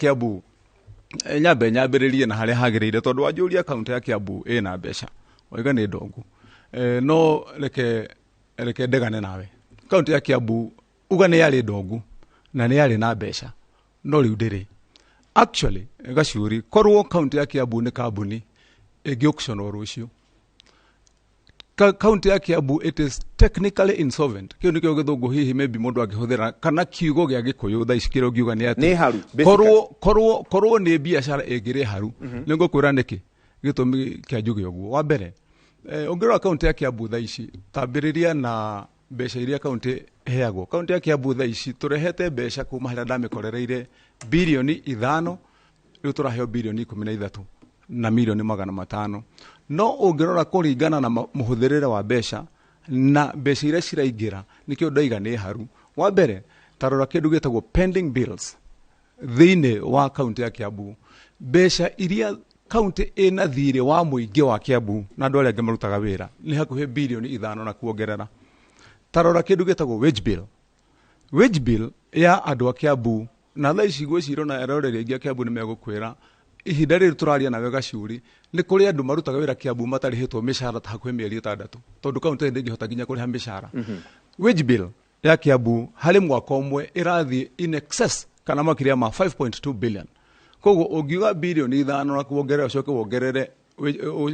Kiambu, nyambe nyambĩrĩrie na harĩa hagĩrĩire, tondũ wanjũria kaunti ya Kiambu ĩna mbeca, waiga nĩ ndongu. No reke ndegane nawe. Kaunti ya Kiambu uga nĩ yarĩ ndongu na nĩ yarĩ na mbeca, no rĩu ndĩrĩ. Actually, Gacuri, korwo kaunti ya Kiambu nĩ kambuni ĩngĩ auctionwo rũciũ, kaunti ya Kiambu, it is technically insolvent. Kĩu nĩkĩo gĩthũngũ hihi maybe mũndũ angĩhũthĩra, kana kiugo gĩa gĩkũyũ thaa ici kĩrĩa ũngiuga nĩ atĩ Nĩ haru, basically. Korwo nĩ biacara ĩngĩrĩ haru. Nĩ ngũkwĩra nĩkĩ gĩtũmi kĩa njuge ũguo. Wa mbere, ũngĩrora kaunti ya Kiambu thaa ici, tambĩrĩria na mbeca iria kaunti ĩheagwo. Kaunti ya Kiambu thaa ici tũrehete mbeca kuma harĩa ndamĩkorereire 5 birioni, rĩu tũraheo 13 birioni na mirioni 500. No ũngĩrora kũringana na mũhũthĩrĩre wa mbeca na mbeca iria ciraingĩra, nĩkĩo ndaiga nĩ haru. Wa mbere, tarora kĩndũ gĩtagwo pending bills thĩinĩ wa kaunti ya Kiambu. Mbeca iria kaunti ĩna thirĩ wa mũingĩ wa Kiambu na andũ arĩa angĩ marutaga wĩra nĩ hakuhĩ 5 birioni na kuongerera. Tarora kĩndũ gĩtagwo wage bill. Wage bill ya andũ a Kiambu na thaa ici ngwĩciria ona eroreri aingĩ a Kiambu nĩ megũkwĩra, ihinda rĩrĩ tũraria nawe Gacuri, nĩ kũrĩ andũ marutaga wĩra Kiambu matarĩhĩtwo mĩcara ta hakuhĩ mĩeri 6, tondũ kaunti ndĩngĩhota nginya kũrĩha mĩcara. Wage bill ya Kiambu harĩ mwaka ũmwe ĩrathiĩ in excess kana makĩria ma 5.2 billion. Koguo ũngiuga 5 birioni na kuongerera, ũcoke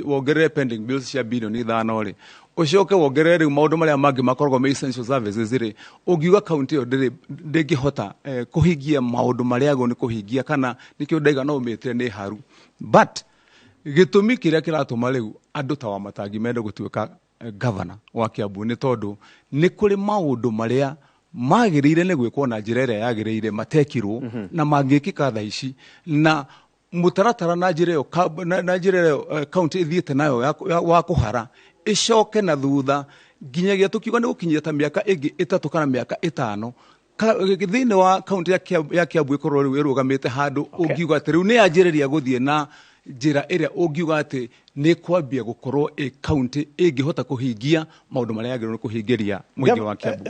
wongerere pending bills cia 5 birioni rĩ, ũcoke wongerere rĩu maũndũ marĩa mangĩ makoragwo me essential services rĩ, ũngiuga kaunti ĩyo ndĩrĩ ndĩngĩhota kũhingia maũndũ marĩa agwo nĩ kũhingia, kana nĩkĩo ndaiga no ũmĩtire nĩ haru. But gĩtũmi kĩrĩa kĩratũma rĩu andũ ta Wamatangi mende gũtuĩka governor wa Kiambu nĩ tondũ nĩ kũrĩ maũndũ marĩa magĩrĩire nĩ gwĩkwo na njĩra ĩrĩa yagĩrĩire matekirwo na mangĩkĩka thaa ici na mũtaratara na njĩra ĩyo na njĩra ĩyo kaunti ĩthiĩte nayo wa kũhara ĩcoke na thutha nginyagia tũkiuga nĩ gũkinyia ta mĩaka ĩngĩ 3 kana mĩaka 5 thĩinĩ wa kaunti ya Kiambu ĩkorwo rĩu ĩrũgamĩte handũ ũngiuga atĩ rĩu nĩ yanjĩrĩria gũthiĩ na njĩra ĩrĩa ũngiuga atĩ nĩ kwambia gũkorwo ĩ kaunti ĩngĩhota kũhingia maũndũ marĩa yagĩrĩirwo nĩ kũhingĩria mũingĩ wa Kiambu.